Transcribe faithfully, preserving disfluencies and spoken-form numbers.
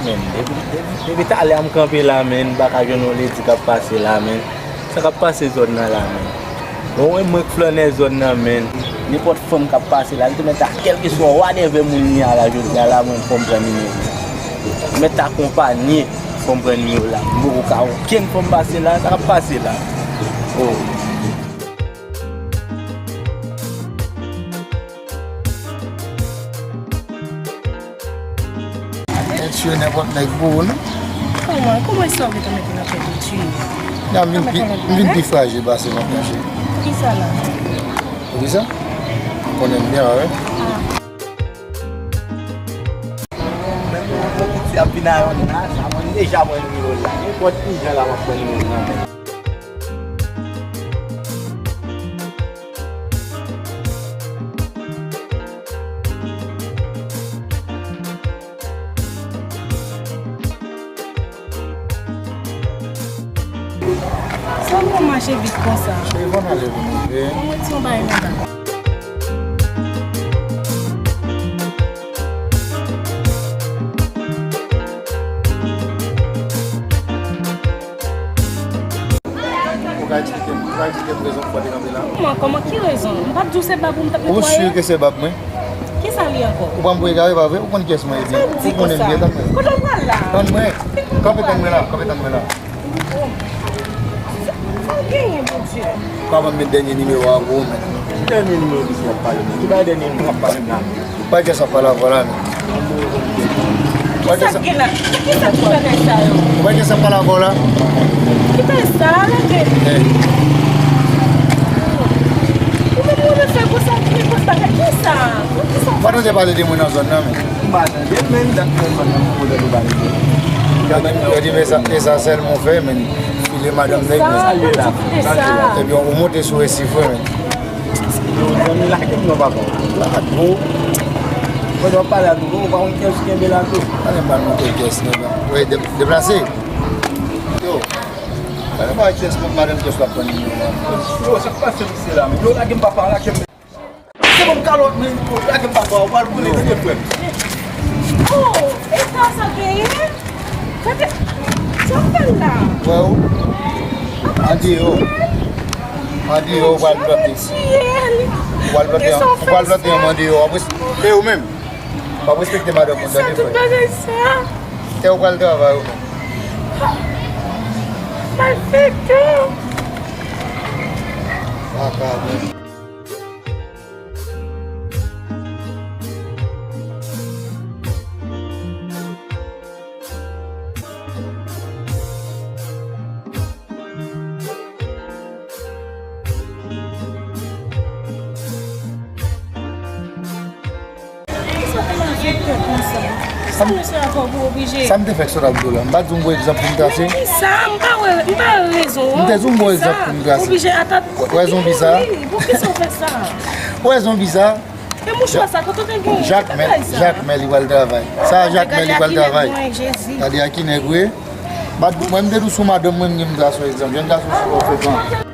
Men, depi, depi, depi talè a m kanpe la, men, m pa ka jwenn yon ledi k ap pase la, men. Sa k ap pase zòn nan la, men? Bon, mwen, mwen k flannè zòn nan, men. Nenpòt fanm k ap pase la, li te mèt ta, kèlkeswa whatever moun li a la, jodi a la, mwen, fò m pran nimewo. Li mèt ta akonpanye, fò m pran nimewo la. M poko ka okenn fanm pase la, sa k ap pase la? Oh. Mèt tiye nenpòt nèg pou ou, non? Kòman? Kòman sa w gentan mete nan tèt ou tiye? Non, m vin pi, m vin pi frajil pase lontan, cheri. Poukisa la? Poukisa? Konnen m byen, wi. Ah. Menm yon piti ap vin a yon naj, sa mwen deja pran nimewo l la. Nenpòt ki jan la, m ap pran nimewo l nan men. Sa w pran mache vit konsa? Cheri, fò n ale pou nou rive. Mwen mete yon bagay nan bak. Ou ka eksplike m, ou ka eksplike m rezon pou w te kanpe la? Kòman, kòman, ki rezon? M pa t di w se bab ou m t ap netwaye? Ou si ke se bab mwen? Kisa li ankò? Ou pa m pou egare, pa vre? Ou konn kiyès mwen ye byen. Ou konnen m byen, tann mwen. Kote w pral la? Tann mwen. Kanpe, tann mwen la, kanpe, tann mwen la. Oh. Sa w genyen, Bondye? Ou ka ban m met dènye nimewo a pou ou, men. Ki dènye nimewo misye ap pale, men? Ki bay dènye nimewo ap pale la? Ou pa gen sa pale avè w la, men. Kisa k gen la? Kisa ki bagay sa yo? Ou pa gen sa pale avè w la? Ki bagay sa, leve? Eh. Ou menm ou fè konsa, ki konsa, kisa? Kisa? Pa tande pale de mwen nan zòn nan, men. M pa tande, men dat mwen zòn nan, m poko tande pale de. Yo di, men sa, e sa sèlman w fè, men. File madanm nèg, men. Sa, sa. Ebyen, ou monte sou resi vre, men. Yo, zanmi, lage m non, papa. Lage w. Mwen w ap pale a tou, ou pa konn kiyès ki kenbe la tou. Ale m pa montre kiyès nèg la. Wi, de-, deplase. Yo. Ale m pa kiyès madanm kiyès la pran nimewo a. Yo, sa k pase misye la, men? Yo, lage m papa, lage m. Se bon kalòt, men, lage m papa, ou pral boule, tande frè m. Oh, e sa sa genyen? Gade, sa w fè la? Wè w. Andeyò. Andeyò, ou pral plante. Ou pral plante, ou pral plante yon andeyò. W ap res-, e ou menm? W ap respekte madanm ou, tande frè. Sa tout bagay sa. Kè ou pral travay ou menm. Malfektè. Vakabon. Sa misye a fè w pou oblije? Sa m te fè k sot ap di w la? M pa t di w m gon egzanp pou m trase? Men kisa? M pa wè, m pa wè rezon an. M te di w m gon egzanp pou m trase. Oblije atann. Wè zonbi sa? Wi, poukisa w fè sa? Wè zonbi sa? E mouchwa sa, kote w te gen? Jakmèl, Jakmèl li pral travay. Sa a Jakmèl li pral travay. Gade a ki nèg wi. Mwen m te di w sou madanm mwen, m gen m trase w egzanp. Jèn gason sou ou fè pran.